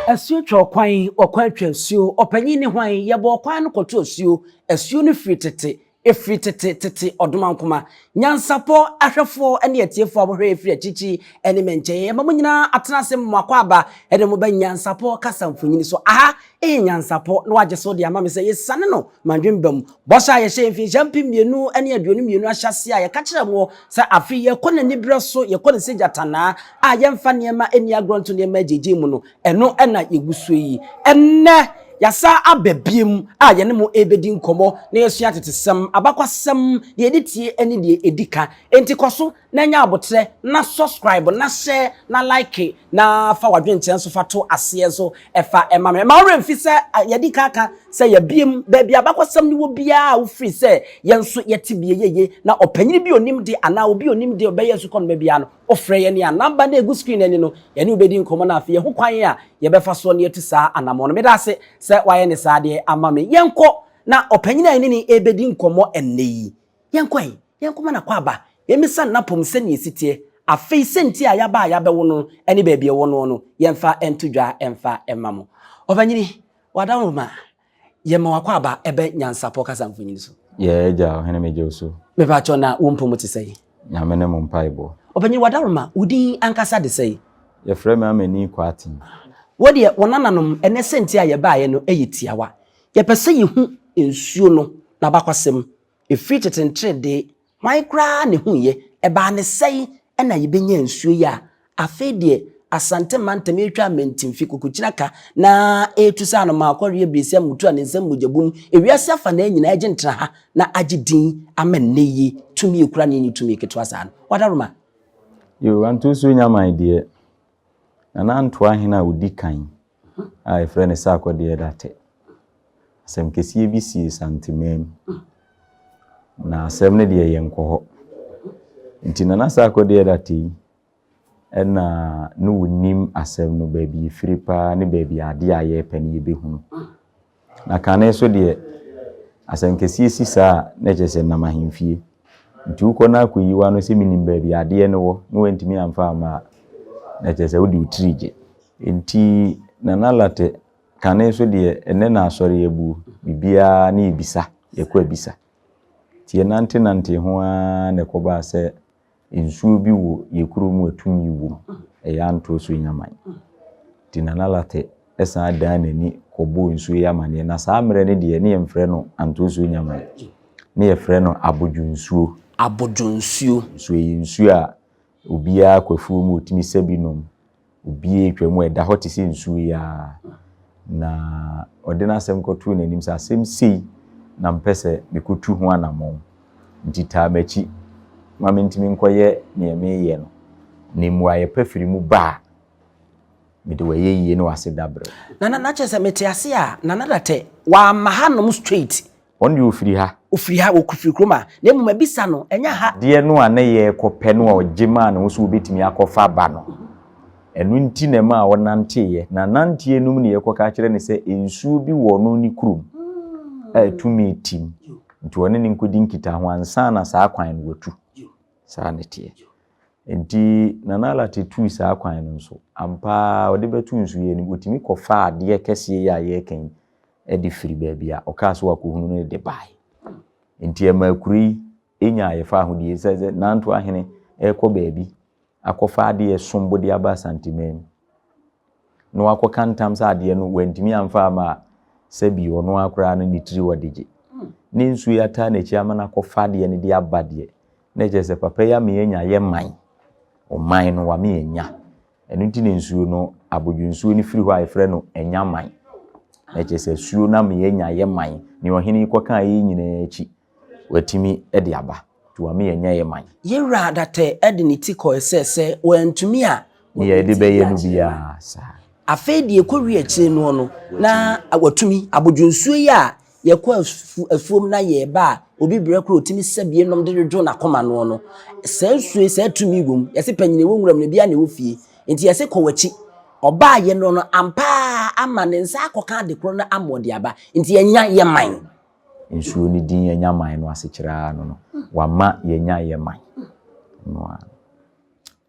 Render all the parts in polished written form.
Asuo twa ɔkwan, ɔkwan twa asuo, ɔpanyin ne hwan, yɛbɔ ɔkwan no kɔto asuo, asuo no firi tete, ɛfiri tete tete ɔdomankoma. Nyansapɔ ahwɛfoɔ ne atiefoɔ a mohwɛ yɛ firi akyirikyiri ne mmɛnkyɛn, yɛma mo nyinaa atena ase mo akwaaba de mo ba Nyansapɔ kasa mfonini so. Aha yɛ Nyansapɔ na wagye so de ama me sɛ yɛsiane no Mandwen ba mu. Bɔhyɛ a yɛhyɛɛ mfinhyia 2022 ahyɛaseɛ a yɛka kyerɛɛ moɔ sɛ afe yi yɛkɔ no aniberɛ so, yɛkɔ no sɛ gyatanaa a yɛmfa nneɛma nni agorɔ nto nneɛma agyiagyi mu no, ɛno na yɛgu soɔ yi. Ɛnnɛ, yɛasan aba biom a yɛne mo rebɛdi nkɔmmɔ na yɛasua atetesɛm, abakwasɛm, deɛ yɛde tie ne deɛ ɛdi ka. Enti kɔ so na nya aboterɛ na subscribe na share na like na fa w'adwenkyerɛ nso fa to aseɛ nso fa ma me. Mma wo werɛ mfi sɛ yɛadi kan aka sɛ yɛabiem baabi a abakɔsɛm no wɔ biara a wofiri sɛ yɛn nso yɛte bie yeye na ɔpanyini bi onim de anaa obi onim de ɔbɛyɛ asukɔnoma biara no wofrɛ yɛn a number no a ɛgu screen no ani no yɛne wo bɛdi nkɔmmɔ na afei yɛhu kwan a yɛbɛfa soɔ na yɛatu saa anammɔn no. Meda ase sɛ woayɛ ne saa deɛ ama me. Yɛnkɔ na ɔpanyini a yɛne no rebɛdi nkɔmmɔ ɛnnɛ yi Yɛnkɔ ɛ, yɛnkɔma no akwaaba, yɛmmisa no n'apɔm sɛnea ɛsi teɛ. Afei sɛnti a yɛaba a yɛabɛwo no ne baabi a ɛwɔ noɔ no, yɛmfa nto dwa mfa mma mo. Ɔpanyini, w'adaworoma, yɛma w'akwaaba ɛbɛ Nyansapɔ kasa mfonini so. Yɛ agya, ɔhene megye wo so. Mepakyɛw na wo mpɔ mu te sɛn? Nyame ne mo mpaebɔ. Ɔpanyin w'adaworoma, wo din ankasa de sɛn? Yɛfrɛ me Amani Kwarteng. Wo deɛ, wo nananom, ɛnnɛ sɛnti a yɛbaeɛ no yɛ tiawa. Yɛpɛ sɛ yɛhu nsuo no n'abakwasɛm Ɛfiri tete nteredee, hwan koraa na ɛhuiɛ? Ɛbaa no sɛn na yɛbɛnyaa nsuo yi a afei deɛ Asante mantam retwa amantimfi, kokokyinaka, na ɛretu sɛ anomaa kɔreɛ birisi amutu a ne nsam mogya bum, ewiase afanaa nyinaa agye ntraha na agye din ama nnɛ yi tumi ekura ne ɛnni tumi ketewa saa no? Wadaroma. Yoo, Antosuo Nyaman deɛ, Nana Antoa hene a ɔdi kan a yɛfrɛ no Sarkodie Dartey. Asɛm kɛseɛ bi sii Santeman mu. Na asɛm no deɛ yɛnkɔ hɔ. Nti Nana Sarkodie Dartey yi ɛna ne wɔnim asɛm no baabi ɛfiri paa ne baabi adeɛ a yɛrepɛ no yɛbɛhunu. Na kane nso deɛ asɛm kɛseɛ si saa a na kyerɛ sɛ nam ahemfie. Nti wokɔ na akɔyi w'ano sɛ menim baabi adeɛ no wɔ na wantumi amfa amma a, na kyerɛ sɛ wode wo tiri gye. Enti Nana Larteh, kane nso deɛ ɛnnɛ na asɔre abuo, biribiara ne yɛbisa, yɛkɔ abisa. Nti yɛnantenantee ho ara na ɛkɔbaa sɛ nsuo bi wɔ yɛn kuro mu a tumi wom, ɛyɛ Antoɔ so Nyaman. Nti Nana Larteh san dan n'ani kɔbɔɔ nsuo yi amaneɛ. Na saa mmerɛ no deɛ ne yɛmfrɛ no Antoɔ so Nyaman, ne yɛfrɛ no Abodwo nsuo. Abodwo nsuo. Nsuo yi nsuo a obiara kɔ afuo mu ɔtumi sa bi nom. Obiara retwa mu a, ɛda hɔ te sɛ nsuo yi ara. Na ɔde n'asɛm kɔtoo n'anim sɛ, asɛm sei na mepɛ sɛ mekɔtu ho anammɔn. Nti taa m'akyi ma mentumi nkɔyɛ deɛ mereyɛ no. Na mmuaeɛ pa firi mu ba a, mede w'ayɛyie ne w'aseda brɛ wo. Nana, na kyerɛ sɛ mete ase a, Nana Datɛ, wamma hanom straight. Ɔno deɛ ɔfiri ha. Ɔfiri ha, ɔfiri kurom ha. Na mmom abisa no, ɛnyɛ ha. Adeɛ no a na yɛrekɔpɛ no a ɔgye maa ne ho sɛ ɔbɛtumi akɔfa aba no, ɛno nti na ɛmaa ɔnanteeɛ. Na nanteɛ no mu na yɛkɔka akyerɛ no sɛ nsuo bi wɔ ɔno ne kurom a tumi tim, nti ɔne no nkɔdi nkitaho ansa na saa kwan no watu. Saa na ɛteɛ. Nti Nana Alate tuu saa kwan no nso, ampa ara ɔde bɛto nsuo yi anim, ɔtumi kɔfaa adeɛ kɛseɛ yi a yɛreka yi de firi baabi a ɔkaa sɛ wakɔhunu no de baeɛ. Nti ɛmaa kuro yi nyaa yɛfa ahodie sɛ sɛ Nanto ahene rekɔ baabi akɔfa adeɛ ɛsom bo de aba Asanteman mu na wakɔka ntam sɛ adeɛ no wantumi amfa ama a sɛbi ɔno ara koraa no ne tiri ɔde gye. Ne nsuo yi ataa n'akyi ama no akɔfa adeɛ no de aba deɛ na ɛkyerɛ sɛ papa yi ama yɛanya yɛ man, ɔman no wama yɛanya. Ɛno nti na nsuo no, abodwo nsuo no firi hɔ a yɛfrɛ no Anyaman. Na kyerɛ sɛ asuo no ama yɛanya yɛ man. Nea ɔhene yi kɔkaa yei nyinaa akyi, watumi de aba. Nti wama yɛanya yɛ man. Yɛwura Adatɛ de ne ti kɔe sɛ sɛ wantumi a, Nea yɛde bɛyɛ no biara saa. Afei deɛ ɛkɔwie akyire noɔ no, na watumi. Abodwo nsuo yi a Yɛkɔ afuom na yɛreba a, obi brɛ koraa ɔtumi sa bie nom de dwodwo n'akoma noɔ no, saa nsuo yi, saa tumi wɔ mu. Yɛse panyini wɔ nwura mu no, ebiara na ɛwɔ fie. Nti yɛse kɔ w'akyi. Ɔbaayɛ no no, ampa ara ama ne nsa akɔka ade korɔ no ama ɔde aba. Nti yɛnya yɛ man. Nsuo no din yɛnya man no asekyerɛ ara no no, wama yɛnya yɛ man no ara.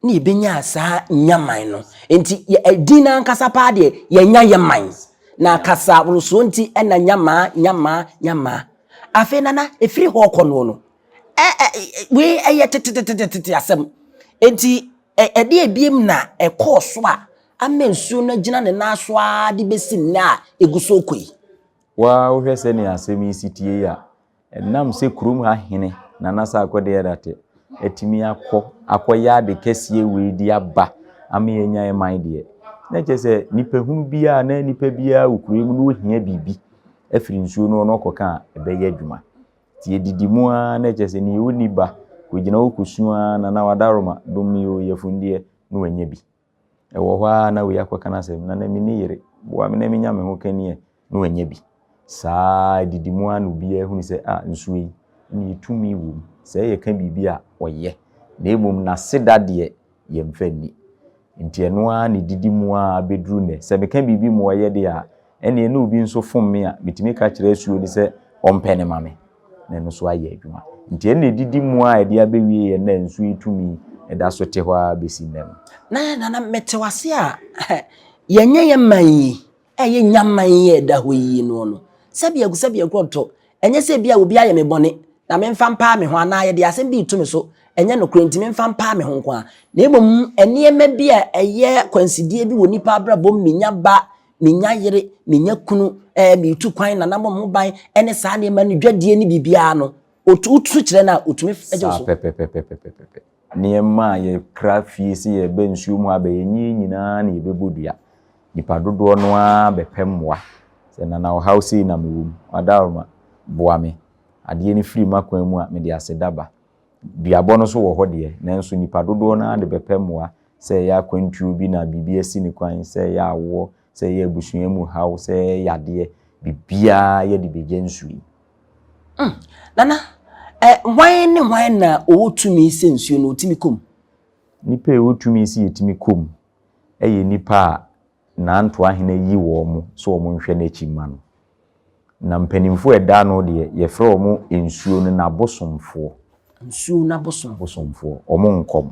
Na yɛbɛnyaa saa nyaman no. Enti yɛ din no ankasa paa deɛ, yɛanya yɛ man. Na kasa worosoɔ nti na nyamaa, nyamaa, nyamaa. Afei Nana, ɛfiri hɔ rekɔ noɔ no, ɛ ɛ wei ɛyɛ tetetetete asɛm. Enti ɛ ɛdeɛ biem na ɛkɔɔ so a ama nsuo no agyina ne nan so ara de bɛsi nnɛ a ɛgu so rekɔ yi? Wo ara wohwɛ sɛnea asɛm yi si tie yi a, ɛnam sɛ kurom ha hene Nana Sarkodie Adate atumi akɔ akɔyɛ ade kɛseɛ wei de aba ama yɛanya yɛn man deɛ, na kyerɛ sɛ nipa hunu biara anaa nipa biara wɔ kuro yi mu na ɔhia biribi afiri nsuo no na ɔkɔka a, ɛbɛyɛ adwuma. Nti yɛdidi mu ara na kyerɛ sɛ nea ɔnni ba kɔgyina hɔ kɔsu ara Nana Wadaroma dom me o yɛfundeɛ na wanya bi. Ɛwɔ hɔ ara na wei akɔka n'asɛm, Nana menni yere, boa me na menya me ho kani ɛ, na wanya bi. Saa ara, didi mu ara na obiara hunu sɛ, ah, nsuo yi, ɛnneɛ tumi wɔ mu. Sɛ yɛka biribi a, ɔyɛ. Na mmom n'aseda deɛ, yɛmfa nni. Nti ɛno ara na ɛdidi mu ara bɛduru nnɛ. Sɛ meka biribi ma ɔyɛ deɛ a, ɛnneɛ na obi nso fom me a, metumi ka kyerɛ asuo no sɛ ɔmpɛ no ma me. na ɛno nso ayɛ adwuma. Nti ɛno na ɛdidi mu a ɛde abɛwie yɛn na nsuo yi tumi da so te hɔ ara bɛsi nnɛ no. Na Nana mete wo ase a, yɛnyɛ yɛn man yi a ɛyɛ nyaman yi a ɛda hɔ yi noɔ no, sɛbi agu sɛbi nkorɔtɔ, ɛnyɛ sɛ ebia obi ayɛ me bɔne na memfa mpaa me ho anaa yɛde asɛm bi reto me so, ɛnyɛ nokorɛ nti memfa mpaa me ho nko ara, na mmom nneɛma bi a ɛyɛ kwansideɛ bi wɔ nnipa abrabɔ mu, menya ba, Menya yere, menya kunu, ɛɛ meretu kwan, nana bɔ me ho ban, ɛne saa nneɛma no, dwadie ne biribiara no, otu wotu kyerɛ no a, otumi gye wo Saa so. pɛpɛpɛpɛpɛpɛ. Nneɛma a yɛkra fie sɛ yɛreba nsuo mu abɛyɛ, nyɛ yɛn nyinaa na yɛbɛbɔ dua. Nnipa dodoɔ no ara bɛpɛ mmoa. Sɛ nana ɔhaw sei na mewɔ mu, Adaworoma, boa me. Adeɛ no firi m'akwan mu a, mede aseda ba. Duabɔ no nso wɔ hɔ deɛ, nanso nnipa dodoɔ no ara de bɛpɛ mmoa, sɛ ɛyɛ akwantuo bi na biribi asi ne kwan, sɛ ɛyɛ awoɔ, sɛ ɛyɛ abusua mu haw, sɛ ɛyɛ yadeɛ, biribiara yɛde bɛgya nsuo yi. Mm, Nana, eh, hwan ne hwan na ɔwɔ tumi sɛ nsuo no ɔtumi kɔ mu? Nnipa a ɛwɔ tumi sɛ yɛtumi kɔ mu yɛ nnipa a Nantoa hene ayi wɔn sɛ wɔnhwɛ n'akyi mma no. Na mpanimfoɔ a ɛda ano deɛ, yɛfrɛ wɔn nsuo no n'abosomfoɔ. Nsuo no abosom. Abosomfoɔ. Wɔn nkɔm.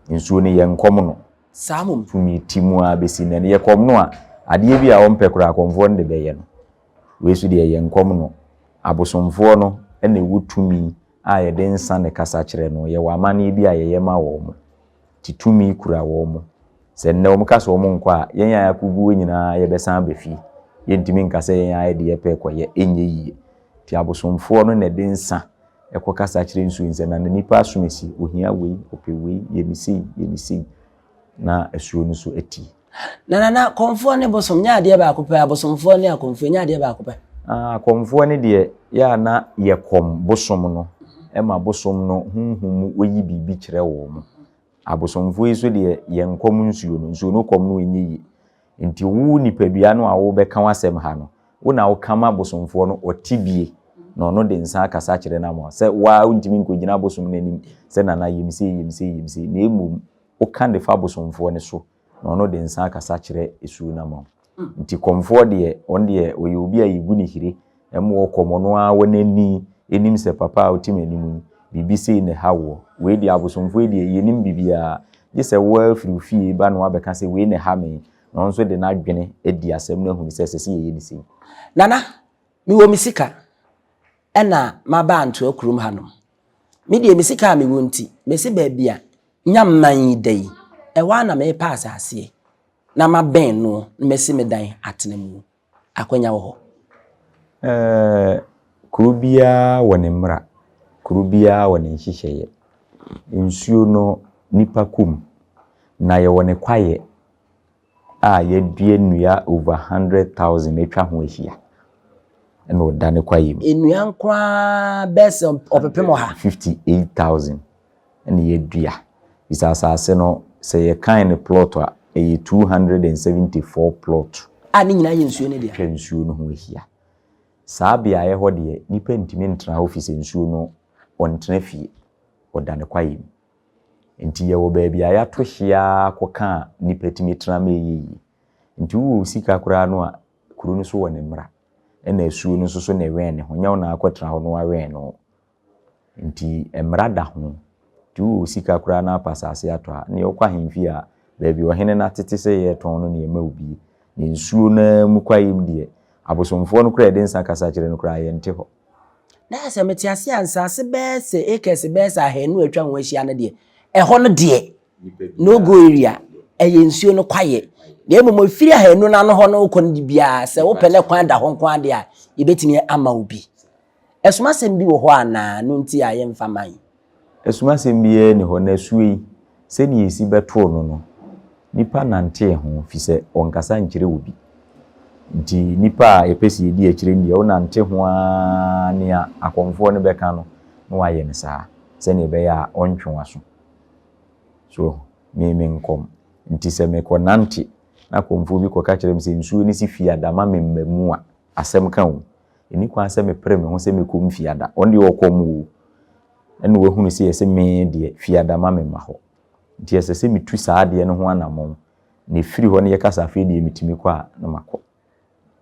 Nsuo no, yɛnkɔm no. Saa mmom. Tumi ti mu ara bɛsi nnɛ no. Yɛkɔm no a, adeɛ bi a ɔmpɛ koraa, akɔmfoɔ no de bɛyɛ no. Wei nso deɛ, yɛnkɔm no. Abosomfoɔ no na ɛwɔ tumi a yɛde nsa na ɛkasa kyerɛ no. Yɛwɔ amanneɛ bi a yɛyɛ ma wɔn. Nti tumi kura wɔn. Sɛ nnɛ wɔka sɛ wɔnkɔ a, yɛn a yɛakɔgu hɔ nyinaa yɛbɛsan aba fie. Yɛntumi nka sɛ yɛn ara yɛde yɛn pɛ rekɔyɛ, ɛnyɛ yie. Nti abosomfoɔ no na ɛde nsa kɔkasa kyerɛ nsuo no sɛ, Nana nipa asomasi, ɔhia wei, ɔpɛ wei, yɛ no sei, yɛ no sei, na asuo no nso ati. Na Nana, kɔmfoɔ ne bosom nyɛ adeɛ baako pɛ, abosomfoɔ ne akɔmfoɔ nyɛ adeɛ baako pɛ. Ah, akɔmfoɔ no deɛ, yɛ a na yɛkɔm bosom no ma bosom no honhom mu ɔyi biribi kyerɛ wɔn. Abosomfoɔ yi nso deɛ, yɛnkɔm nsuo no, nsuo no kɔm no ɛnyɛ yie. Nti wo nipadua no a wobɛka w'asɛm ha no, wo na woka ma bosomfoɔ no, ɔte bie, na ɔno de nsa akasa akyerɛ no ama wo. Sɛ wo ara wontumi nkɔgyina bosom no anim sɛ nana yɛ me sei, yɛ me sei, yɛ me sei, na mmom woka de fa bosomfoɔ no so na ɔno de nsa akasa kyerɛ esuo no ama wo. Nti kɔmfoɔ deɛ, ɔno deɛ ɔyɛ obi a yɛgu ne hire ma ɔkɔm, ɔno ara wɔ n'ani nim sɛ papa a wote m'anim yi, biribi sei na ɛha woɔ. Wei deɛ abosomfoɔ yi deɛ yɛnim biribiara, gye sɛ wo ara firi wo fie ba na woabɛka sɛ wei na ɛha me, na ɔno nso de n'adwene adi asɛm no ahunu sɛ ɛsɛ sɛ yɛyɛ no sei. Nana, mewɔ me sika ɛna maba Antoa kurom hanom. Me deɛ me sika a mewɔ nti, mese baabi a Nyamman yi da yi, ɛhɔ ara na merepɛ asaseɛ na mabɛn noɔ na masi me dan atena mu. Akwanya wɔ hɔ. Ɛɛ, kuro biara wɔ ne mmara, kuro biara wɔ ne nhyehyɛeɛ. Nsuo no, nnipa kɔ mu, na yɛwɔ ne kwaeɛ a yɛadua nnua over 100,000 atwa ho ahyia ɛna ɔda ne kwaeɛ mu. Nnua nko ara bɛyɛ sɛ ɔpepem ɔha. 58,000 ɛna yɛadua. Bisa asase no, sɛ yɛkan no plot a, ɛyɛ 274 plot. A ne nyinaa yɛ nsuo no dea. Atwa nsuo no ho ahyia. Saa beaeɛ hɔ deɛ, nnipa ntumi ntena hɔ firi sɛ nsuo no, ɔntena fie, ɔda ne kwaeɛ mu. Nti yɛwɔ baabi a yɛato hye ara kɔka a nnipa tumi tena ma ɛyɛ yie. Nti wowɔ wo sika koraa no a, kuro no so wɔ ne mmara. Ɛna asuo no nso so na ɛwɛn ne ho. Nyɛ wo na akɔtena hɔ na woawɛn no. Nti mmara da ho. Nti wowɔ sika koraa na apɛ asase atɔ a, neɛ wokɔ ahemfie a, baabi ɔhene no atete sɛ yɛretɔn no na yɛma wo bi. Na nsuo no ara mu kwaeɛ mu deɛ, abosomfoɔ no koraa a yɛde nsa kasa kyerɛ no koraa, yɛnte hɔ. Na sɛ mete ase a, nsase bɛyɛ sɛ acres bɛyɛ sɛ ahanu a atwa ho ahyia no deɛ, ɛhɔ no deɛ, no go area, ɛyɛ nsuo no kwaeɛ. Na mmom ɛfiri ahanu no ano hɔ no wokɔ no de biara, sɛ wopɛ na kwan da hɔ nko ara deɛ a, yɛbɛtumi ama wo bi. Asumasɛm bi wɔ hɔ anaa, no nti a yɛmfa mma yi? Asumasɛm biara nni hɔ, na asuo yi, sɛdeɛ ɛsi bɛtoo no no, nnipa nantee ho, firi sɛ ɔnkasa nkyerɛ obi. Nti nnipa a yɛpɛ sɛ yɛdi akyire no deɛ, wonante ho ara nea akɔmfoɔ no bɛka no, na wayɛ no saa, sɛdeɛ ɛbɛyɛ a ɔntwe w'aso. So wahu? Me, menkɔm. Nti sɛ mekɔnante na akɔmfoɔ bi kɔka kyerɛ me sɛ nsuo no si fiada ma memma mu a, asɛm ka o. Ɛnni kwan sɛ mepere me ho sɛ mɛkɔ mu fiada. Ɔno deɛ ɔkɔm o. Ɛna wahunu sɛ yɛse me deɛ fiada ma memma hɔ. Nti ɛsɛ sɛ metu saa adeɛ no ho anammɔn. Na ɛfiri hɔ no yɛka sɛ afei deɛ metumi kɔ a, na makɔ.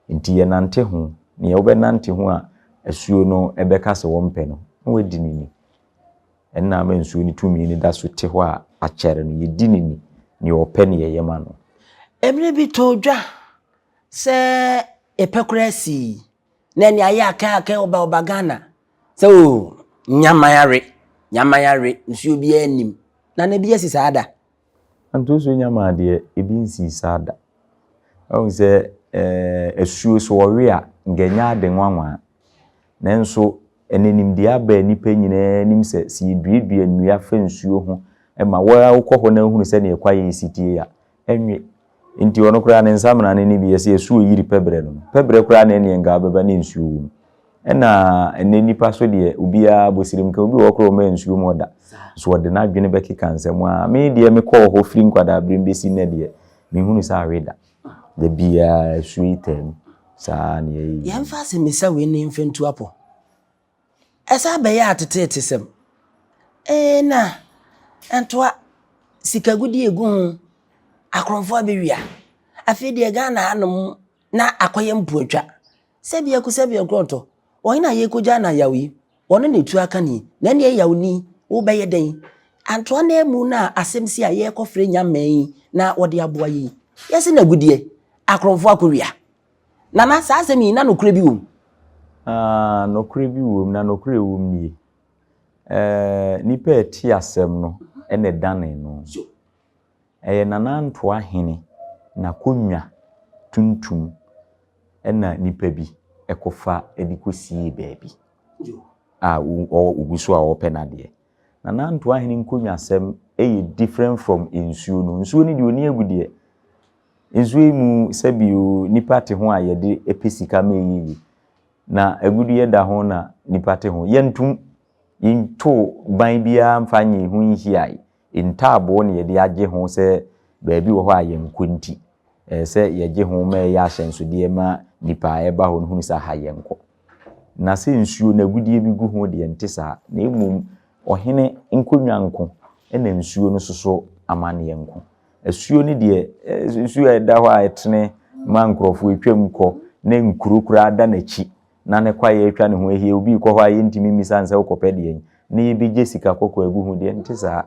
Nti yɛnante ho. Neɛ wobɛnante ho a asuo no bɛka sɛ wɔmpɛ no, na wadi no ni. Ɛnna ama nsuo no tumi no da so te hɔ a akyɛre no, yɛdi no ni. Neɛ ɔpɛ na yɛyɛ ma no. Mmerɛ bi too dwa sɛ epɛ koraa sii na ɛne ayɛ akɛ akɛ ɔba ɔba Ghana sɛ o oh, nyaman awe nyaman awe nsuo biara nnim na na ebi asi saa da. Antosuo nyaman deɛ ebi nsii saa da. Ɛhu sɛ ɛɛ asuo so ɔwe a nka ɛnyɛ ade nwanwa nanso ɛnɛ nimdeɛ aba nnipa nyinaa anim sɛ sɛ yɛduadua nnua fa nsuo ho ma wo ara wokɔ hɔ na wohunu sɛdeɛ kwaeɛ si tie a ɛnwe. Nti ɔno koraa ne nsamena no ne bi yɛsɛ yɛsu oyiri pɛbrɛ no no. Pɛbrɛ koraa na ɛneɛ nka wobɛba ne nsuo wɔ mu. Ɛna ɛnɛ nipa so deɛ obiara bɔsirim ka obi wɔ hɔ koraa ɔma nsuo mu ɔda. So ɔde n'adwene bɛkeka nsɛm a me deɛ mekɔɔ hɔ firi nkwadaa berɛ bɛsi nnɛ deɛ menhunu sɛ awe da. Da biara asuo yi taa mu. Saa na yɛyɛ. Yɛmfa asɛmmisa wei ne mfa ntu apɔ. Ɛsan bɛyɛɛ ateteetesɛm. Ee na ntoa, sikagudeɛ egu ho, akorɔmfoɔ abɛwia. Afei deɛ Ghana hanom na akɔyɛ mpoatwa. Sɛbi aku sɛbi nkorɔntɔ. Ɔhene a yɛrekɔgyaa no ayaw yi, ɔno na ɛtu aka ni. Na ɛnneɛ yaw ni, wobɛyɛ dɛn? Antoa no amu no a asɛm si a yɛrekɔfrɛ Nyammaa yi na wɔde aboa yi, yɛse no agudeɛ, akorɔmfoɔ akɔwia. Nana, saa asɛm yi, na nokorɛ bi wom? Ah, nokorɛ bi wom, na nokorɛ a ɛwom nie. Eh, nipa a ɛte asɛm no na ɛdane no. Ɛyɛ Nana Antoa hene n'akonnwa tuntum na nipa bi kɔfa de kɔsiee baabi a ɔgu so a ɔrepɛ n'adeɛ. Nana Antoa hene nkonnwasɛm yɛ different from nsuo no. Nsuo no deɛ ɔnni agudeɛ. Nsuo yi mu sɛbi o, nnipa te ho a yɛde pɛ sika ma ɛyɛ yie. Na agudeɛ da ho na nnipa te ho. Yɛntom, yɛntoo ban biara mfa nyee ho nhyiae. Ntaaboo na yɛde agye ho sɛ baabi wɔ hɔ a yɛnkɔ nti, ɛsɛ sɛ yɛgye ho ma ɛyɛ ahyɛnsodeɛ ma nnipa a ɛba hɔ no hunu sɛ aha yɛnkɔ. Na sɛ nsuo no agudeɛ bi gu ho deɛ ɛnte saa, na mmom ɔhene nkonnwa nko na nsuo no soso amanneɛ nko. Asuo no deɛ, nsuo a ɛda hɔ a ɛtene ma nkurɔfoɔ atwam kɔ na nkuro koraa da n'akyi na ne kwaeɛ atwa ne ho ahyia, obi rekɔ hɔ a yɛntumi mmisa no sɛ wokɔpɛ deɛn na yɛbɛgye sika kɔkɔɔ agu ho deɛ, ɛnte saa.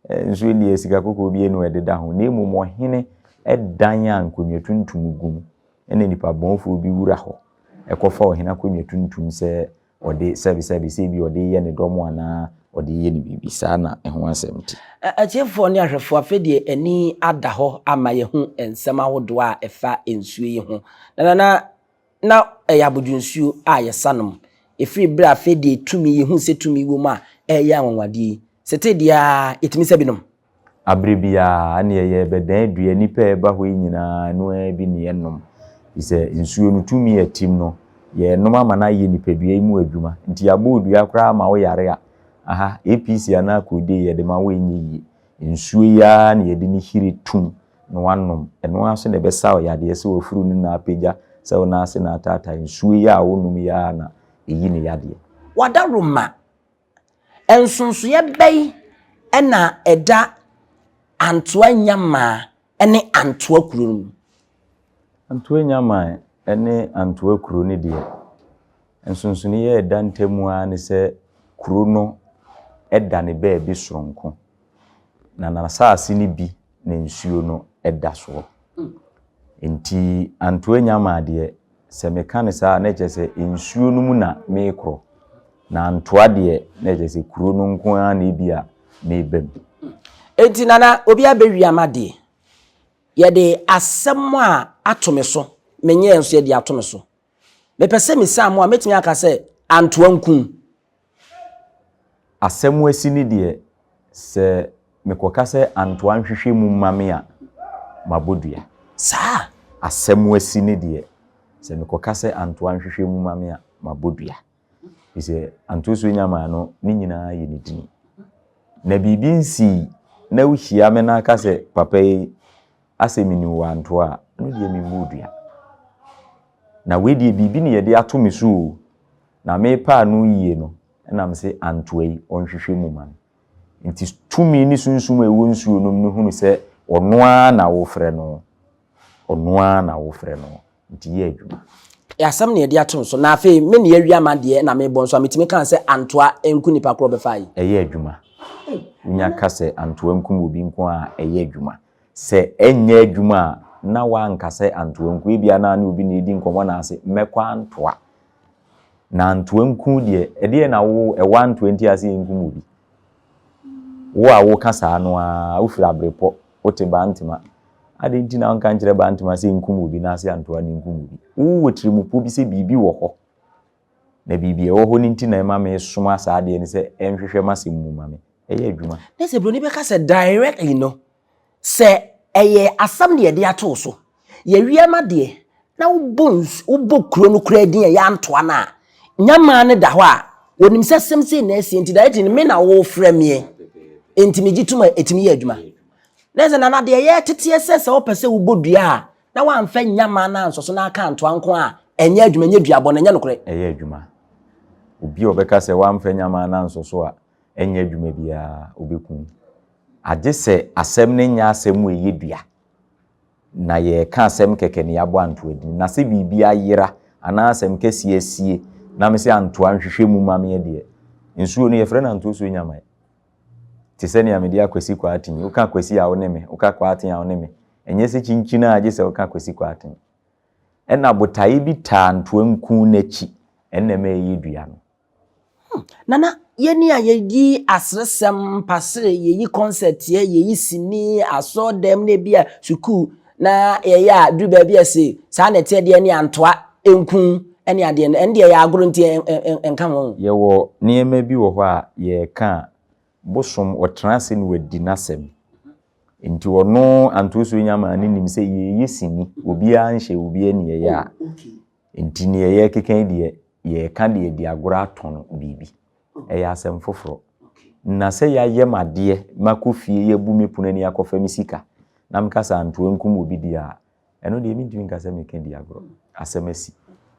Nsuo deɛ sika kɔkɔɔ bi anu ɛdeda ho na mmom ɔhene dan a nkonnwa tuntum gu mu ɛna nipa bɔnfoɔ bi wura hɔ ɛkɔfa ɔhene akonnwa tuntum sɛ ɔde sɛbesɛbe, sɛ ebia ɔde reyɛ ne dɔm anaa ɔde reyɛ ne biribi. Saa na ɛho asɛm te. Atiefoɔ ne ahwɛfoɔ, afei deɛ ani ada hɔ ama yɛahu nsɛm ahodoɔ a ɛfa nsuo yi ho. Na na na ɛyɛ abodwonsuo a yɛsa nom. Ɛfiri berɛ a afei deɛ tumi, yɛhu sɛ tumi wɔ mu a ɛreyɛ anwanwadeɛ yi, setee deɛ ara yɛtumi sa bi nom. Aberɛ biara, ɛnneɛ yɛrebɛdan dua, nnipa a ɛreba hɔ yi nyinaa, ɛno ara bi na yɛnom. Ɛfiri sɛ nsuo no tumi a ɛtim no, yɛrenom ama no ayɛ nipadua yi mu adwuma. Nti yɛabɔ wo dua koraa ma woyare a, aha, APC anaa Codeine yɛde ma wo a ɛnyɛ yie. Nsuo yi ara na yɛde ne hire tom na woanom. Ɛno ara nso na ɛbɛsa wo yadeɛ, sɛ w'afuru no na apagya, sɛ wo nan ase na ataatae, nsuo yi a wonom yi ara na ɛyi ne yadeɛ. W'adaworoma Nsonsoeɛ bɛn na ɛda Antoa Nyamaa ne Antoa kuro no mu? Antoa Nyamaa ne Antoa kuro no deɛ, nsonsonoeɛ a ɛda ntam ara ne sɛ kuro no da ne baabi soronko, na n'asase no bi na nsuo no da soɔ. Nti Antoa Nyamaa deɛ, sɛ meka no saa a, na kyerɛ sɛ nsuo no mu na mekorɔ. Na Antoa deɛ, na kyerɛ sɛ kuro no nko ara na ebi a meba mu. Enti Nana, obi abɛwia m'adeɛ. Yɛde asɛm a ato me so, menyɛɛ nso yɛde ato me so. Mepɛ sɛ mesan mu a, mɛtumi aka sɛ Antoa nku. Asɛm asi no deɛ, sɛ mekɔka sɛ Antoa nhwehwɛ mu mma me a, mabɔ dua. Saa? Asɛm asi no deɛ, sɛ mekɔka sɛ Antoa nhwehwɛ mu mma me a, mabɔ dua. Ɛfiri sɛ Antoa Osuo Nyamaa no, ne nyinaa yɛ ne dini. Na biribi nsii na wohyia me na aka sɛ papa yi asɛ menim wo Antoa a, ɛno deɛ memmɔɔ dua. Na wei deɛ biribi na yɛde ato me so o. Na merepɛ ano yie no, ɛna mese Antoa yi ɔnhwehwɛ mu ma me. Nti tumi ne sunsum a ɛwɔ nsuo no mu no hunu sɛ ɔno ara na wofrɛ no, ɔno ara na wofrɛ no, nti yɛ adwuma. Asɛm na yɛde ato so. Na afei me ne awia ma deɛ na mebɔ nso a metumi kaa sɛ Antoa nku nipa korɔ bɛfa yi. Ɛyɛ adwuma. Wonya ka sɛ Antoa nkum obi nko a, ɛyɛ adwuma. Sɛ ɛnyɛ adwuma a, na woanka sɛ Antoa nku. Ebia na ne obi na ɛredi nkɔmmɔ na ase mɛkɔ Antoa. Na Antoa nku deɛ, ɛdeɛn na wo ɛwɔ Antoa nti a sɛ yɛnkum obi? Wo a woka saa no ara, wofiri Abrepɔ, wote Bantema. Adɛn nti na wonka nkyerɛ Bantema sɛ nkum obi na ase Antoa no nkum obi? Wowɔ tirimupɔ bi sɛ biribi wɔ hɔ. Na biribi a ɛwɔ hɔ no nti na ɛma mesoma saa adeɛ no sɛ ɛnhwehwɛ m'asɛm mu ma me. Ɛyɛ adwuma. Na sɛ buroni bɛka sɛ directly no, sɛ ɛyɛ asɛm na yɛde ato wo so, yɛwia ma deɛ, na wobɔ nsu wobɔ kuro no koraa din a ɛyɛ antoa no a, nyamaa no da hɔ a, wɔnim sɛ asɛm sei na asie nti directly no me na wofrɛ meɛ nti megye tom a ɛtumi yɛ adwuma. Na sɛ nana deɛ yɛteteɛ sɛ sɛ wopɛ sɛ wobɔ dua a na woamfa nyamaa no ansɔ so na aka antoa nko a ɛnyɛ adwuma, ɛnyɛ duabɔ no, ɛnyɛ nokorɛ. Ɛyɛ adwuma. Obi a ɔbɛka sɛ woamfa nyamaa no ansɔ so a ɛnyɛ adwuma biara, ɔbɛku wo. Agye sɛ asɛm no nyɛ asɛm a ɛyɛ dua, na yɛreka asɛm kɛkɛ na yɛabɔ antoa din. Na sɛ biribi ayera anaa asɛm kɛseɛ asie na me sɛ antoa nhwehwɛ mu ma meɛ deɛ, nsuo no yɛfrɛ no antoa suo nyaman. Te sɛ nea mede Akwasi Kwarteng yi, woka Akwasi a wo ne me, woka Kwarteng a wo ne me. Ɛnyɛ sɛ kyinkyin a gye sɛ woka Akwasi Kwarteng. Ɛna botaeɛ bi taa antoa nku no akyi, ɛnna ɛma ɛyɛ dua no. Hmm, Nana, yɛni a yɛyi aseresɛm, mpasere, yɛyi kɔnsɛteɛ, yɛyi sini, asɔɔdɛm na ebi a sukuu na yɛyɛ a duru baabi a se saa na ɛteɛ deɛ ne antoa nku ne adeɛ no, ɛno deɛ ɛyɛ agorɔ nti ɛnka ho. Yɛwɔ nneɛma bi wɔ hɔ a yɛreka a, bosom ɔtena ase na wadi n'asɛm. Nti ɔno Antosuo Nyamaa no nim sɛ yɛreyɛ sini, obiara nhyɛ obiara ni yɛyɛ a. Nti nea yɛrekeka yi deɛ, yɛreka de adi agorɔ atɔn biribi. Ɛyɛ asɛm foforɔ. Na sɛ yɛayɛ me adeɛ, makɔ fie, yɛabu me pono ani akɔfa me sika, na meka sɛ antoa nkum obi deɛ a, ɛno deɛ mentumi nka sɛ meka di agorɔ. Asɛm asi.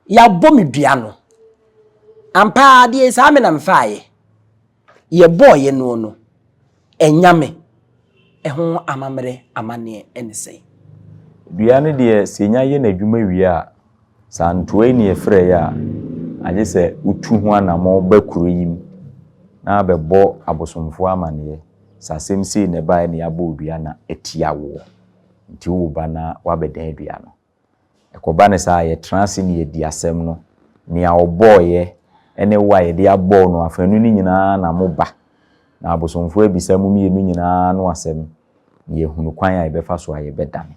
Yɛabɔ me dua no. Ampa ara adeɛ yi, saa me na mefaaeɛ. Yɛbɔeɛ noɔ no, anyame ho amammerɛ amanneɛ ne sɛn? Dua no deɛ, sɛ nya yɛ n'adwuma wie a, sɛ antoa yi na yɛfrɛeɛ a, agye sɛ wotu ho anammɔn ba kuro yi mu na abɛbɔ abosomfoɔ amaneɛ sɛ asɛm sei na ɛbaeɛ na yɛabɔ wo dua na atia woɔ, nti woreba na woabɛdan dua no. Ɛkɔba no saa a, yɛtra ase na yɛdi asɛm no. Nea ɔbɔeɛ ne wo a yɛde abɔ wo no, afanu no nyinaa na moba. Na abosomfoɔ abisa mo mmienu nyinaa ano asɛm, na yɛahunu kwan a yɛbɛfa so a yɛbɛdane.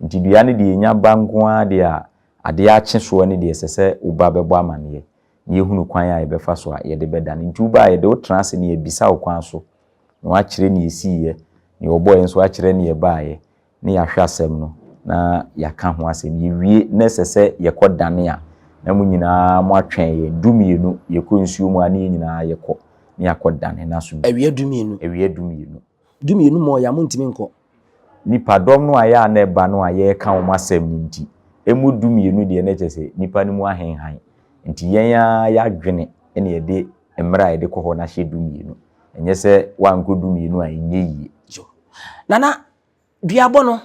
Nti dua no deɛ ɛnya ba nko ara deɛ a, adeɛ akye soɔ no deɛ ɛsɛ sɛ wo ba bɛbɔ amaneɛ, na yɛhunu kwan a yɛbɛfa so a yɛde bɛdane. Nti wo ba a, yɛde wo tena ase na yɛabisa wo kwan so, na woakyerɛ nea ɛsiiɛ, nea ɔbɔeɛ nso akyerɛ nea ɛbaeɛ, na yɛahwɛ asɛm no na yɛaka ho asɛm. Yɛwie na ɛsɛ sɛ yɛkɔdane a, na mo nyinaa moatwɛn yɛn. Dumienu, yɛkɔ nsuo mu a na yɛn nyinaa yɛkɔ na yɛakɔdane no aso. Awia dumienu. Awia dumienu. Dumienu mmɔɔ yɛ a, montumi nkɔ. Nnipadɔm no a ɛyɛ a na ɛba no a yɛreka wɔn asɛm no nti, ɛmu dumienu deɛ na kyerɛ sɛ nnipa no mu ahenhan. Nti yɛn ara yɛadwene na yɛde mmerɛ a yɛde kɔ hɔ no ahyɛ dumienu. Ɛnyɛ sɛ woankɔ dumienu a ɛnyɛ yie. Nana, Duabɔ no,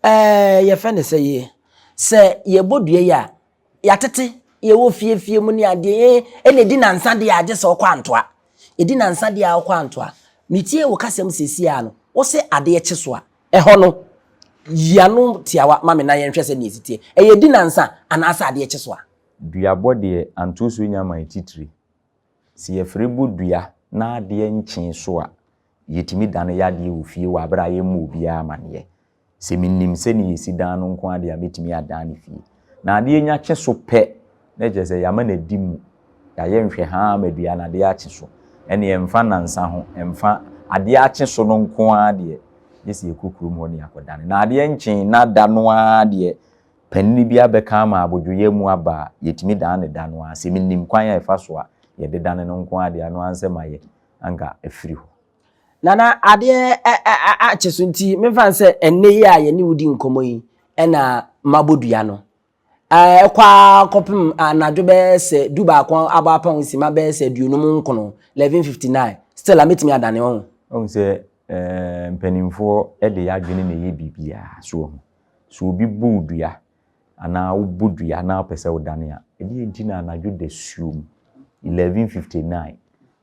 ɛɛ yɛfrɛ no sɛ yɛ sɛ yɛbɔ dua yi a, yɛatete yɛwɔ fiefie mu ne adeɛ ɛna ɛdi nansa deɛ agye sɛ ɔkɔ antoa. Ɛdi nansa deɛ a wokɔ antoa. Metie wo kasɛm seesei ara no, wose adeɛ kye so a, ɛhɔ no, yi ano tiawa ma me na yɛnhwɛ sɛdeɛ ɛsi teɛ. Ɛyɛ di nansa anaasɛ adeɛ kye so a? Duabɔ deɛ, antoa so nya man titire. Sɛ yɛfrɛ bɔ dua na adeɛ nkyee so a, yɛtumi dane yɛ adeɛ wɔ fie wɔ aberɛ a yɛmmɔ obiara amaneɛ. Sɛ menim sɛdeɛ yɛsi dan no nko ara deɛ a, mɛtumi adan no fie. Na adeɛ nya kye so pɛ, na kyerɛ sɛ yɛama no adi mu. Yɛayɛ nhwɛhaa ama dua no, adeɛ akye so. Ɛnneɛ ɛmfa nnansa ho, ɛmfa adeɛ akye so no nko ara deɛ, gye sɛ yɛkɔ kurom hɔ na yɛakɔdane. Na adeɛ nkyee na da no ara deɛ, panin bi abɛka ama abodwoyɛ mu aba a, yɛtumi dan no da no ara. Sɛ menim kwan a ɛfa so a yɛde dane no nko ara deɛ, ɛno ara ne sɛ mayɛ, anka afiri hɔ. Nana, adeɛ akye so nti memfa no sɛ ɛnnɛ yi a yɛne wo di nkɔmmɔ yi ɛna mabɔ dua no. Ɛkɔ ara kɔpem anadwo bɛyɛ sɛ du baako abɔ apɔn sima bɛyɛ sɛ 59, 11:59 still a mɛtumi adane ɔho. Wohu sɛ mpanimfoɔ de yɛ adwene na ɛyɛ biribiara so wahu. Sɛ obi bɔ wo dua anaa wobɔ dua na wopɛ sɛ wodane a, ɛdeɛn nti na anadwo dasuom 11:59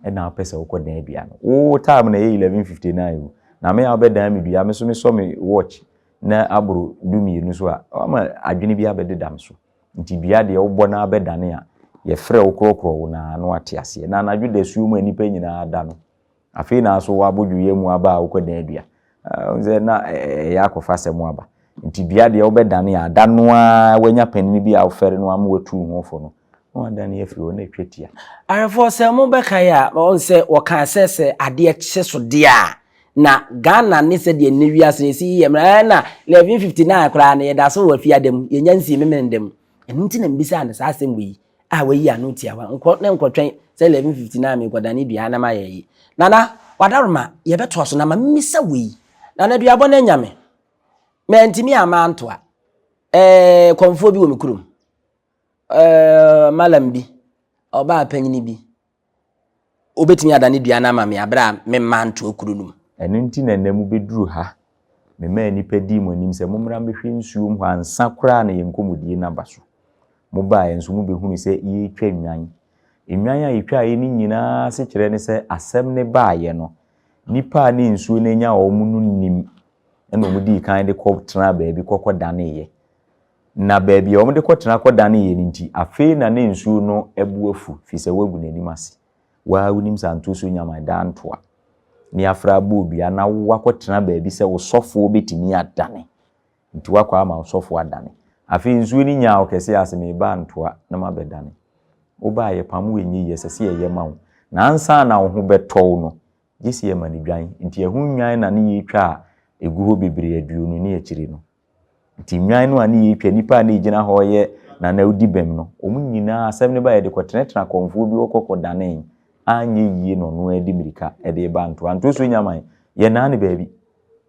ɛna wopɛ sɛ wokɔdan dua no? Wo time na ɛyɛ 11:59 o. Na me a wobɛdan me dua, me nso mesɔ me watch na aboro 12 so a, wama adwene bi abɛdeda me so. Nti dua deɛ wobɔ na abɛdane a, yɛfrɛ wo korɔkorɔ wo na na wate aseɛ. Na anadwo dasuo mu a nnipa nyinaa da no, Afei na aso w'abodwoyɛ mu aba a wokɔdan dua. Wohu sɛ na ɛyɛ akɔfa asɛm aba. Nti dua deɛ wobɛdane a, da no ara wanya panin bi a wofɛre no ama watu wo ho fo no, na wadane afiri hɔ na atwa tia. Ahwɛfoɔ sɛ mo bɛkae a, wɔn sɛ wɔkaa sɛ sɛ adeɛ kye so deɛ a, na Ghana ne sɛdeɛ nnɛ wiase no ɛsi yɛ mmerɛ na 11:59 koraa no yɛda so wɔ afiada mu, yɛnya nsii Memeneda mu. Ɛno nti na mebisaa no saa asɛm wei yi a wayi ano tiawa. Nkɔ na nkɔtwɛn sɛ 11:59 merekɔdane dua na mayɛ ayi. Nana, wadaroma, yɛbɛtoa so na ma memmisa wei. Nana, duabɔ no anya me. Mantumi amma antoa. Ɛɛ, kɔmfoɔ bi wɔ me kurom. Ɛɛ, malam bi, ɔbaa panyini bi. Wobɛtumi adane dua no ama me berɛ a memma ntoa kuro no mu. Ɛno nti na nnɛ mobɛduru ha. Memaa nnipa dii mo anim sɛ, 'Mommra mmɛhwɛ nsuom hɔ ansa koraa na yɛn nkɔmmɔdie no aba so. Mobaeɛ nso, mobɛhunuu sɛ yɛretwa nnwan. Nnwan a yɛtwaeɛ no nyinaa asekyerɛ ne sɛ asɛm no baeɛ no, nnipa a ne nsuo no anya wɔn no nnim, ɛnna wɔdii kan de kɔtenaa baabi kɔkɔdaneeɛ. Na baabi a wɔde kɔtena kɔdaneeɛ no nti, afei na ne nsuo no bo afu, firi sɛ woagu n'anim ase. Wo ara wonim sɛ anto so nyaman daa ntoa ne afra abɔ dua na woakɔtena baabi sɛ wo sɔfoɔ bɛtumi adane. Nti woakɔ ama wo sɔfoɔ adane. Afei nsuo no nyaa wo kɛseɛ ase, mereba ntoa na mabɛdane. Woba a yɛpam wo ɛnyɛ yie, ɛsɛ sɛ yɛyɛ ma wo. Na ansa na wo ho bɛtɔ wo no, gye sɛ yɛma no dwan. Nti ɛho nnwan na ne yɛtwa a ɛgu hɔ bebree 20 ne akyiri no. Nti nnwan no a ne yɛretwa, nnipa a na ɛgyina hɔ reyɛ Nana wodi bem no, wɔn nyinaa asɛm no baeɛ de kɔtenatena akɔmfoɔ bi hɔ kɔkɔdanee, anyɛ yie na ɔno ara de mmirika de reba Antoa. Antoa so nyaman, yɛnnaa no baabi.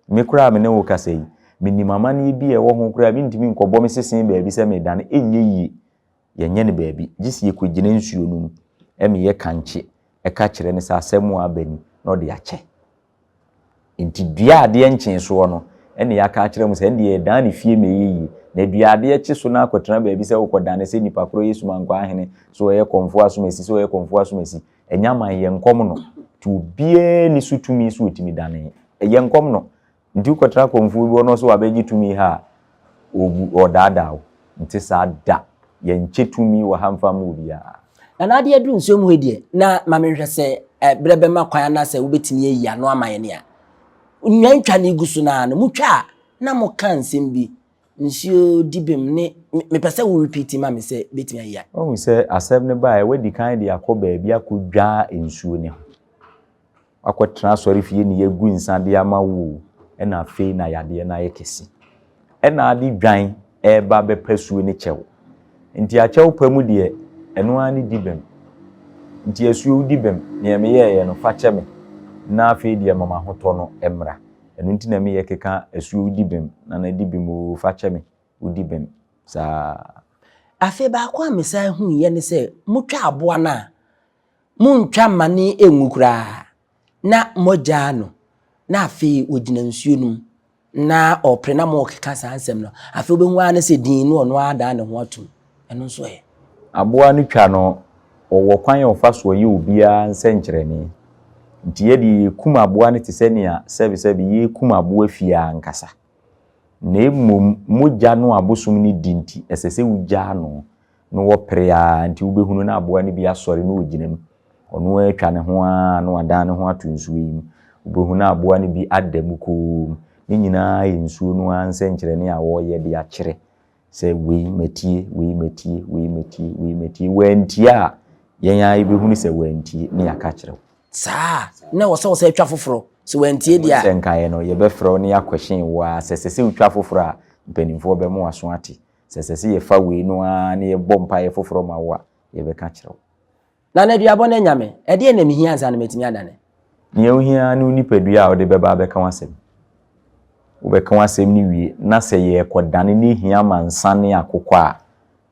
Me koraa a me ne wo rekasa yi, menim amanneɛ bi a ɛwɔ ho koraa a mentumi nkɔbɔ me sese baabi sɛ meredane, ɛnyɛ yie. Yɛnyɛ no baabi, gye sɛ yɛkɔgyina nsuo no mu ma yɛkankye ka kyerɛ no sɛ asɛm a aba ni na ɔde akyɛ. Nti dua a adeɛ nkyee soɔ no, ɛna yɛaka akyerɛ mo sɛ ɛndeɛ yɛdan ne fie ma ɛyɛ yie. Na dua a adeɛ kye so na akɔtena baabi sɛ wokɔdane sɛ nipa korɔ yɛ sumankwaa hene, sɛ ɔyɛ kɔmfoɔ asomasi, sɛ ɔyɛ kɔmfoɔ asomasi, ɛnyɛ aman, yɛnkɔm no. Nti obiara nni so tumi sɛ ɔtumi dane. Yɛnkɔm no. Nti wokɔtra kɔmfoɔ bi hɔ na ɔsɛ wabɛgye tumi ha a, ɔbu, ɔredaadaa wo. Nte saa da. Yɛnkyɛ tumi wɔ ha mfa mma obiara. Na n'adeɛ aduru nsuo mu hɔ yi deɛ, na ma menhwɛ sɛ berɛ bɛma kwan anaasɛ wobɛtumi ayi ano ama yɛn a. Nnwan twa no gu so no ara no, motwa a, na moka nsɛm bi, nsuo di bem ne, mepɛ sɛ wo repeat ma me sɛ bɛtumi ayi a. Woahu sɛ asɛm no baeɛ, woadi kan de akɔ baabi akɔdwaa nsuo no ho. Woakɔtena asɔrefie na yɛagu nsa de ama wo o, ɛna afei na yadeɛ no ayɛ kɛse. Ɛna ade dwan reba bɛpa suo ne kyɛw. Nti akyɛw pa mu deɛ, ɛno ara ne di bem. Nti asuo wodi bem, neɛ meyɛeɛ no, fa kyɛ me, na afei deɛ ma m'ahotɔ no mmra. Ɛno nti na meyɛ keka asuo wodi bem, nana di bem oo, fa kyɛ me, wodi bem. Saa. Afei baako a mesan huiɛ ne sɛ, motwa aboa no a, Montwa mma no nwu koraa, na moagyaa no, na afei ɔgyina nsuo no mu na ɔrepere na morekeka saa nsɛm no, afei wobɛhu ara ne sɛ din no ɔno ara dan ne ho atom. Ɛno nso ɛ? Aboa no twa no, ɔwɔ kwan a ɔfa so ɔyɛ obiara nsɛnkyerɛnne. Nti yɛ deɛ yɛkum aboa no te sɛ nea sɛbesɛbe yɛrekum aboa fie ankasa. Na mmom mogya no a abosom no di nti, ɛsɛ sɛ wogyaa no na wɔpere ara nti wobɛhunu na aboa no bi asɔre na ɔgyina mu. Ɔno ara atwa ne ho ara na wadan ne ho ato nsuo yi mu. Wobɛhu na aboa no bi ada mu komm. Ne nyinaa yɛ nsuo no ara nsɛnkyerɛnne a wɔreyɛ de akyerɛ sɛ wei matie, wei matie, wei matie, wei matie. Wantie a, yɛn ara yɛbɛhunu sɛ wantie na yɛaka akyerɛ wo. Saa a, na ɛwɔ sɛ wɔsan twa foforɔ. Sɛ wantie deɛ a. Sɛ nkaeɛ no, yɛbɛfrɛ wo na yɛakɔhyɛn wo ara. Sɛ ɛsɛ sɛ wotwa foforɔ a, mpanimfoɔ bɛma w'aso ate. Sɛ ɛsɛ sɛ yɛfa wei no ara na yɛbɔ mpaeɛ foforɔ ma wo a, yɛbɛka akyerɛ wo. Nana Aduabɔ no anya me. Ɛdeɛn na mehia ansa na matumi adane? Nea wohia ara ne wo nipadua a wode bɛba abɛka w'asɛm. Wobɛka w'asɛm no wie na sɛ yɛrekɔdane na ehia ma nsa ne akokɔ a,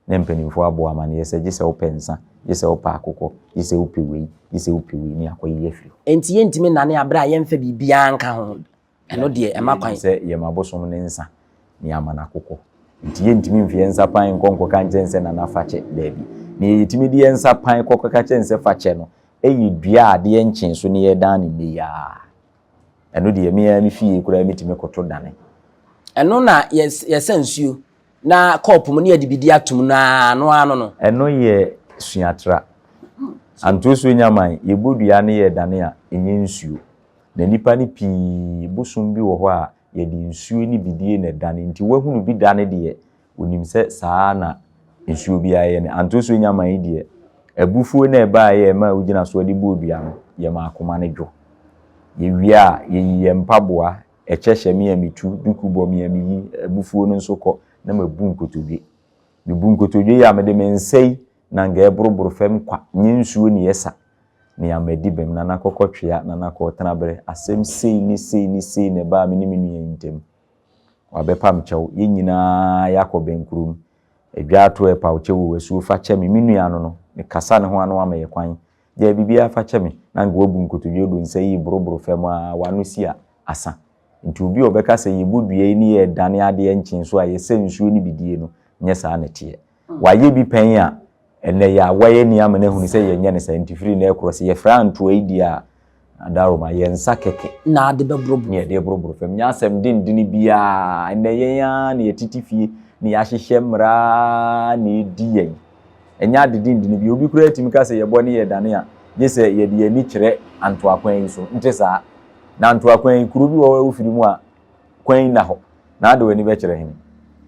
na mpanimfoɔ abɔ wo amanneɛ sɛ gye sɛ wopɛ nsa, gye sɛ wopɛ akokɔ, gye sɛ wopɛ wei, gye sɛ wopɛ wei na yɛakɔyi afiri hɔ. Enti yɛntumi nnane aberɛ a yɛmfa biribiara nka ho. Ɛno deɛ ɛma kwan. Sɛ yɛma abosom ne nsa na yɛama no akokɔ. Nti yɛntumi mfa yɛn nsa pan nkɔ nkɔka nkyerɛ no sɛ Nana fa kyɛ. Daabi. Nea yɛtumi de yɛn nsa pan kɔ kɔka kyerɛ no sɛ fa kyɛ no yɛ dua a adeɛ nkyee so na yɛredan no nnɛ yi ara. Ɛno deɛ me ara me fie koraa metumi koto dane. Ɛno na yɛsa nsuo na kɔɔpo mu na yɛde biribi atom no ara ano ano no. Ɛno yɛ suatra. Antosuo Nyaman, yɛbɔ dua na yɛredane a, ɛnyɛ nsuo. Na nnipa no pii, bosom bi wɔ hɔ a, yɛde nsuo ne bidie na ɛdane, nti wahunu bi da no deɛ, ɔnim sɛ saa ara na nsuo biara yɛ no. Antosuo Nyaman yi deɛ, abufuo no a ɛbaeɛ a ɛmaa wogyina soɔ de bɔɔ dua no, yɛma akoma no dwo. Yɛwie a, yɛyi yɛn mpaboa, ɛkyɛ hyɛ me a metu, duku bɔ me a meyi, abufuo no nso kɔ, na mabu nkotodwe. Mebu nkotodwe yi a, mede me nsa yi na anka ɛreboroboro fam kwa, nyɛ nsuo ne ɛsa. Nea madi bem, Nana Kɔkɔtwea, Nana Kɔɔtenabere, asɛm sei ne sei ne sei na ɛbaa me ne me nua yi ntam. Wabɛpam kyɛw, yɛn nyinaa yɛakɔ bɛnkurom. Adwaato ɛrepaw kyɛw o, asuo fa kyɛ me, me nua no no, mekasa ne ho a na wama yɛ kwan. Gyae biribiara fa kyɛ me, na anka wabu nkotodwe ɔdo nsa yi reboroboro fam ara, w'ano si a, asa. Nti obi a ɔbɛka sɛ yɛbɔ dua yi ne yɛredane adeɛ nkyen so a yɛsɛ nsuo ne bidie no, nyɛ saa na ɛteɛ. Wayɛ bi pɛn a, ɛnnɛ yi a wayɛ ni ama no ahunu sɛ yɛnyɛ no saa nti firi nnɛ rekorɔ sɛ yɛfrɛ antoa yi deɛ a, Adaroma, yɛn nsa kɛkɛ. Na ade bɛboroboro. Ne yɛde reboroboro fam. Nyɛ asɛm dendene biara. Ɛnnɛ yɛn ara na yɛtete fie na yɛahyehyɛ mmara na ɛdi yɛn. Ɛnyɛ ade dendene bi. Obi koraa tumi ka sɛ yɛbɔ ne yɛdane a, gye sɛ yɛde yɛn ani kyerɛ antoa kwan yi so. Nte saa. Na antoa kwan yi, kuro bi wɔ hɔ a wofiri mu a, kwan yi nna hɔ. Na ade w'ani bɛkyerɛ hene?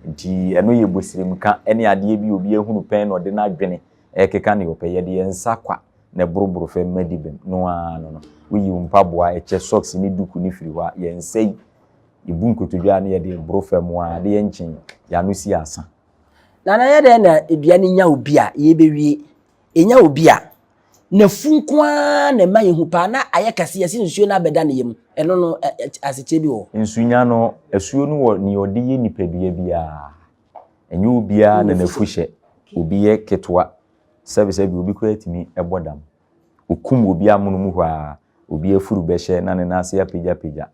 Nti ɛno yɛ bosirimka ne adeɛ bi a obi ahunu pɛn na ɔde n'adwene rekeka nea ɔpɛ. Yɛde yɛn nsa kwa na ɛboroboro fam ma di bem. No ara no no. Woyi wo mpaboa, ɛkyɛ, socks ne duku no firi hɔ a, yɛn nsa yi, yɛbu nkotodwe a na yɛde reboro fam ara, adeɛ nkye, yɛn ano si asa. Nana ɛyɛ dɛn na dua no nya obi a yɛbɛwie? Ɛnya obi a, n'afu nko ara na ɛma yɛhu paa na ayɛ kɛse yɛse nsuo no abɛda ne yam. Ɛno no asekyerɛ bi wɔ hɔ? Nsunya no, asuo no wɔ nea ɔde yɛ nipadua biara. Ɛnyɛ obiara na n'afu hyɛ. Obi yɛ ketewa, sɛbesɛbe obi koraa tumi bɔ dam. Okum obi amono mu hɔ ara, obi afuru bɛhyɛ na ne nan ase apagyapagya.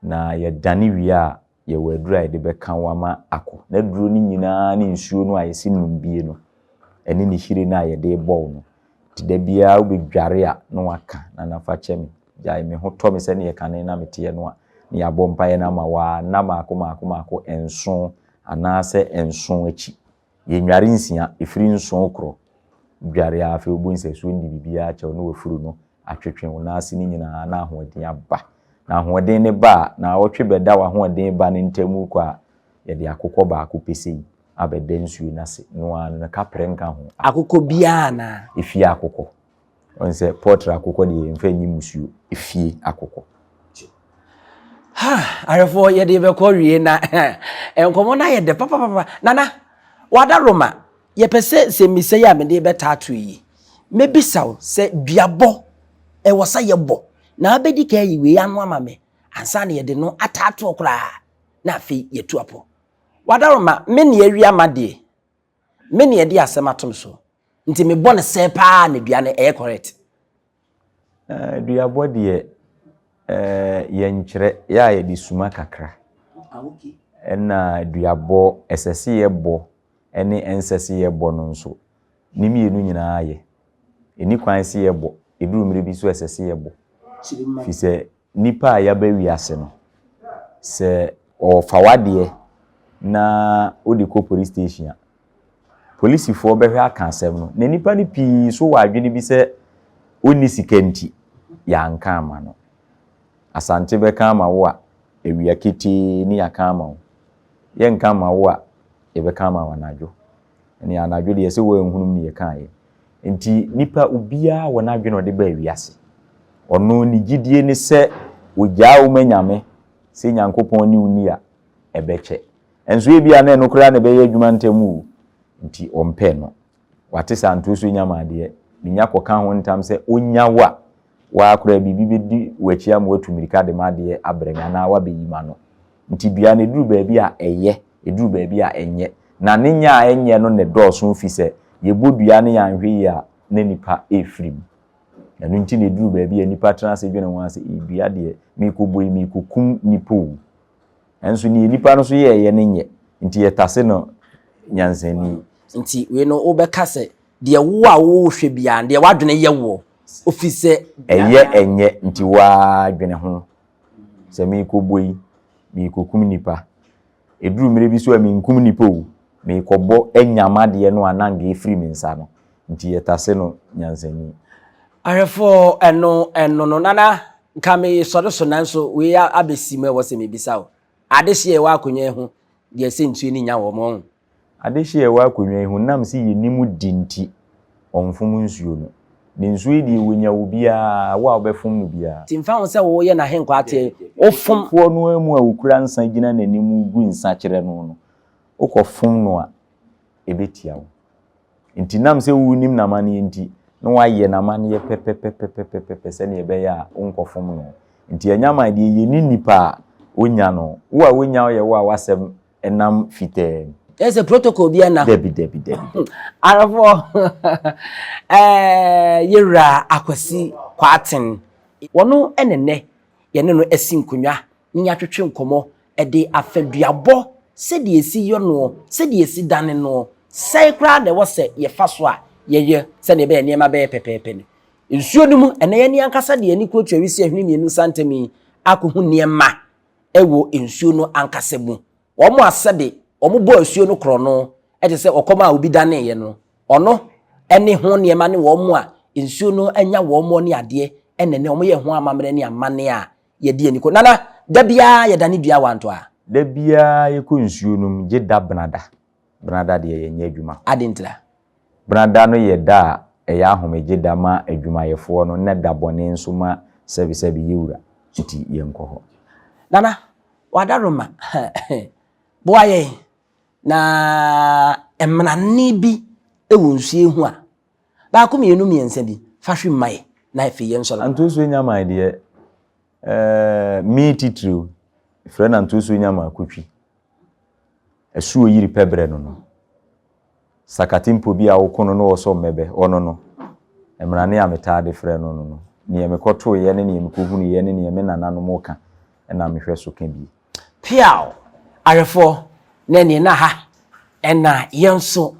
Na yɛdane wie a, yɛwɔ aduru a yɛde bɛka wo ama akɔ. N'aduro no nyinaa ne nsuo no a yɛsi nom bie no, ɛne ne hyire no a yɛde rebɔ wo no. Nti da biara wobɛdware a na waka, Nana fa kyɛ me, gyae me ho tɔ me sɛdeɛ kane na meteɛ no a, na yɛabɔ mpaeɛ no ama wo ara nna mmaako mmaako mmaako nson anaasɛ nson akyi. Yɛnnware nsia, ɛfiri nson korɔ. Dware a afei wobɛhu sɛ asuo no de biribiara akyɛ wo na wafuru no atwetwe wo nan ase no nyinaa na ahoɔden aba. Na ahoɔden no ba a, naawɔtwe bɛda w'ahoɔden ba no ntam rekɔ a, yɛde akokɔ baako pɛ sei abɛda nsuo no ase. No ara no, kaprɛ nka ho. Akokɔ biara anaa? Efie akokɔ. Ɔn sɛ pɔtre akokɔ deɛ yɛmfa nyi musuo. Efie akokɔ. Ha, ahwɛfoɔ yɛde bɛkɔ wie na nkɔmmɔ no ayɛ dɛ papapapa. Nana, wada Roma. Yɛpɛ sɛ nsɛmmisa yi a mede rebɛtaatoe yi, mɛbisa wo sɛ duabɔ, ɛwɔ sɛ yɛbɔ? Na wabɛdi kan ayi wei ano ama me ansa na yɛde no ataatoɔ koraa na afei yɛatu apɔ. Wadaroma, me ne awia m'adeɛ, me ne ɛde asɛm ato me so, nti mebɔ no sɛɛ paa na dua no ɛyɛ correct. Duabɔ deɛ, yɛnkyerɛ, yɛ a yɛde suma kakra. Ah, okay. Ɛna duabɔ, ɛsɛ sɛ yɛbɔ ne ɛnsɛ sɛ yɛbɔ no nso, ne mmienu nyinaa yɛ. Ɛnni kwan sɛ yɛbɔ, ɛduru mmerɛ bi nso ɛsɛ sɛ yɛbɔ. Fi sɛ nipa a yɛaba wiase no, sɛ ɔfa w'adeɛ na wode kɔ police station a, polisifoɔ bɛhwɛ aka asɛm no. Na nnipa no pii nso wɔ adwene bi sɛ ɔnni sika nti, yɛanka ama no. Asante bɛka ama wo a, awia ketee ne yɛaka ama wo. Yɛnka mma wo a, yɛbɛka ama wo anadwo. Ɛne anadwo deɛ sɛ woanhunu mu ne yɛkaeɛ. Nti nipa obiara wɔ n'adwene a ɔde baa wiase. Ɔno ne gyidie ne sɛ ɔgyaa wo ma Nyame, sɛ Nyankopɔn ne wo ni a, ɛbɛkyɛ. Nso ebia na ɛno koraa na ɛbɛyɛ adwuma ntɛm o, nti ɔmpɛ no. Wate sɛ antoɔ so nya ma adeɛ, menya kɔka ho ntam sɛ ɔnya wo a, woara koraa biribi bɛdi w'akyi ama woatu mmirika de m'adeɛ abrɛ me anaa woabɛyi m'ano. Nti dua no ɛduru baabi a ɛyɛ, ɛduru baabi a ɛnyɛ. Na ne nyɛ a ɛnyɛ no na ɛdɔɔso fi sɛ yɛbɔ dua no yɛanhwɛ yie a na nipa ɛrefiri mu. Ɛno nti na ɛduru baabi a nipa tena ase dwene ho ara sɛ, dua deɛ merekɔbɔ yi merekɔkum nipa o. Nanso nea nipa no nso yɛeɛ no nyɛ, nti yɛtase no nyansani. Nti wei no wobɛka sɛ deɛ wo a wohwɛ biara no, deɛ w'adwene yɛ woɔ, ɔfiri sɛ. Ɛyɛ ɛnyɛ, nti wo ara dwene ho. Sɛ merekɔbɔ yi, merekɔkum nipa. Ɛduru mmerɛ bi so a menkum nipa o, merekɔbɔ anya m'adeɛ no a na anka ɛfiri me nsa no, nti yɛtase no nyansani. Ahwɛfoɔ ɛno ɛno no nana nka me sɔre so nanso wei abɛsi mu ɛwɔ sɛ mebisa wo adehyeɛ ɛwɔ akonnwa yi ho deɛ sɛ nsuo no nya wɔn ɔho. Adehyeɛ ɛwɔ akonnwa yi ho nam sɛ yɛnim di nti ɔnfom nsuo no na nsuo yi deɛ wɔnya wo biara wo a wobɛfom no biara. Nti mfa ho sɛ woyɛ n'ahenkwaa teɛ wofom. Foɔ no ara mu a ɔkura nsa gyina n'anim gu nsa kyerɛ no no wokɔ fom no a ɛbɛtia wo. Nti nam sɛ wonim n'amanneɛ nti, na woayɛ n'amanneɛ pɛpɛpɛpɛpɛpɛ sɛdeɛ ɛbɛyɛ a wonkɔfom no. Nti anyaman deɛ yɛnni nnipa a wɔnya no. Wo a wonya wo yɛ wo a w'asɛm nam fitaa mu. Ɛyɛ sɛ protocol bi ɛna. Dabi dabi dabi. Arɔfoɔ ɛɛ yɛwura Akwasi Kwarteng wɔno ɛna nnɛ yɛne no asi nkonnwa ne yɛatwetwe nkɔmmɔ de afa duabɔ, sɛdeɛ yɛsi yɔ noɔ, sɛdeɛ yɛsi dane noɔ, sɛn koraa na ɛwɔ sɛ yɛfa so a yɛyɛ sɛdeɛ ɛbɛyɛ nneɛma bɛyɛ pɛpɛɛpɛ no. Nsuo no mu, ɛnɛ yɛne ankasa de yɛn ani kɔtua wisi ahwene mmienu nsa ntam yi akɔhu nneɛma wɔ nsuo no ankasa mu. Wɔn a sɛbe wɔbɔ asuo no korɔno te sɛ ɔkɔm a obi daneeɛ no, ɔno ne ho nneɛma ne wɔn a nsuo no anya wɔn ne adeɛ ɛna ɛnɛ wɔyɛ ho amammerɛ ne amanneɛ a yɛde ani kɔ. Nana, da biara yɛdane dua wanto a? Da biara yɛkɔ nsuo no mu gye da benada. Benada deɛ yɛnyɛ adwuma. Adɛn ntira? Benada no yɛ da a ɛyɛ ahomegye da ma adwumayɛfoɔ no na da bɔne nso ma sɛbesɛbe yɛ wura nti yɛnkɔ hɔ. Nana, w'adaworoma boa yɛn na mmarane bi wɔ nsuo yi ho a, Baako, mmienu, mmiɛnsa bi, fa hwim ma yɛ, na afei yɛnsɔre. Antosuo Nyaman deɛ, eh, me titiriw, frɛ no Antosuo Nyaman Akotwi. Asuo yiri pɛbrɛ no no. Sakatempo bi a woko no na ɔsɔ mmɛbɛ, ɔno no. Mmrane a metaa de frɛ no no no. Neɛ mekɔtoeɛ ne neɛ mekɔhunuiɛ ne neɛ me nananom ka na mehwɛ so ka bi. Peaw! Ahwɛfoɔ, na ɛneɛ na ha na yɛn nso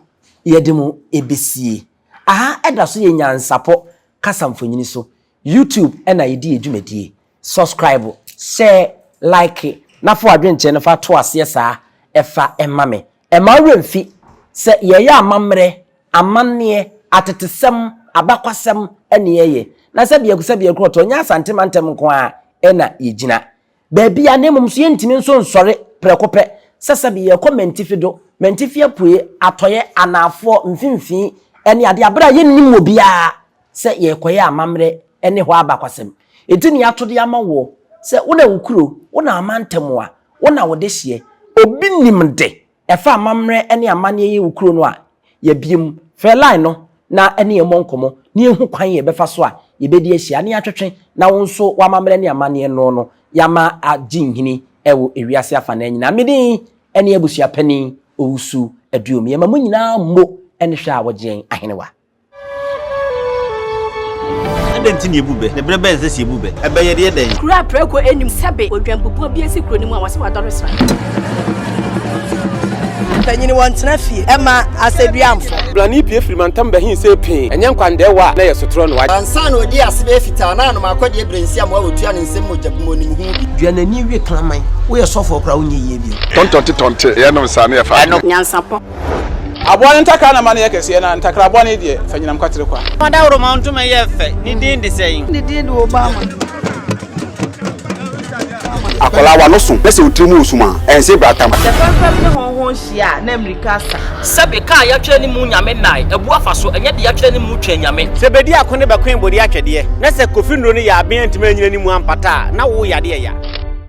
yɛde mo ɛbɛsie. Aha ɛda so yɛ Nyansapɔ kasa mfonini so. YouTube na yɛdi yɛn dwumadie. Subscribe, share, like na fa w'adwenkyerɛ no fa to aseɛ saa fa ma me. Mma wo werɛ mfi sɛ yɛyɛ amammerɛ, amanneɛ, atetesɛm, abakwasɛm na yɛyɛ. Na sɛ biako sɛ biako ɔtɔ, ɛnyɛ Asante mantam nko ara na yɛgyina. Baabi a, na mmom nso yɛntumi nso nsɔre prɛko pɛ sɛ sɛbe yɛrekɔ mantifi do, mantifi apue, atɔeɛ, anaafoɔ, mfimfini ne adeɛ a berɛ a yɛnnim obiara sɛ yɛrekɔyɛ amammerɛ ne hɔ abakwasɛm. Enti na yɛato de ama woɔ sɛ wo na wo kuro, wo na amantam a, wo na wo dehyeɛ, obi nim de Ɛfa amammerɛ ne amanneɛ yɛ wo kuro no a, yɛabue mu. Frɛ line no na ɛne yɛn mmɔ nkɔmmɔ na yɛnhu kwan a yɛbɛfa so a yɛbɛdi ahyia na yɛatwetwe na wo nso w'amammerɛ ne amanneɛ no no yɛama agye nhini wɔ ewiase afanaa nyinaa. Me din ne Abusua Panin Owusu Aduom. Yɛma mo nyinaa mmo ne hwɛ a wɔgye yɛn ahenewa. Adɛn nti na yebu bɛ? Na bere bɛn na ɛsɛ sɛ yebu bɛ? Ɛbɛ yɛde yɛ dɛn? Kuro a prako nnim sɛbe odwanbubuo bi asi kuro no mu a wɔse wadɔre sra. Ɔpanyini wɔntena fie ɛma asɛduamfo. Blani pue firi mantam bɛhe sɛ pee, ɛnyɛ nkwandɛɛwa a na ɛyɛ sotorɔ no wa. Ansa na ɔdii ase bɛyɛ fitaa na anom akɔdeɛ berɛ nsi amoa wɔtua ne nsam mogya bum ɔnim ho bi. Dua n'ani we kraman, woyɛ sɔfoɔ koraa wonyɛ yie bio. Tɔntɔnte tɔnte, yɛnom saa ne yɛfa adeɛ. Nyansapɔ. Aboa no ntakra na ma no yɛ kɛseɛ, na ntakra bɔne deɛ, fa nyinam kwatere kwa. Ɔdawuroma ntoma yɛ fɛ, ne din de sɛn? Ne din de Obama. Akwadaa w'ano so na sɛ wo tiri mu resum a, ɛnse bratam. Sɛ fɛmfɛm ne hɔnhɔn hyia a, na mmirika asa. Sɛbe kaa yɛatwerɛ ne mu Nyame nnae, abu afa so, ɛnyɛ de yɛatwerɛ ne mu twɛn Nyame. Sɛ bedi ako ne bɛkoe bode atwɛdeɛ, na sɛ Kofi nnuro no yɛ aben antumi anyina ne mu ampata a, na wo yadeɛ ya.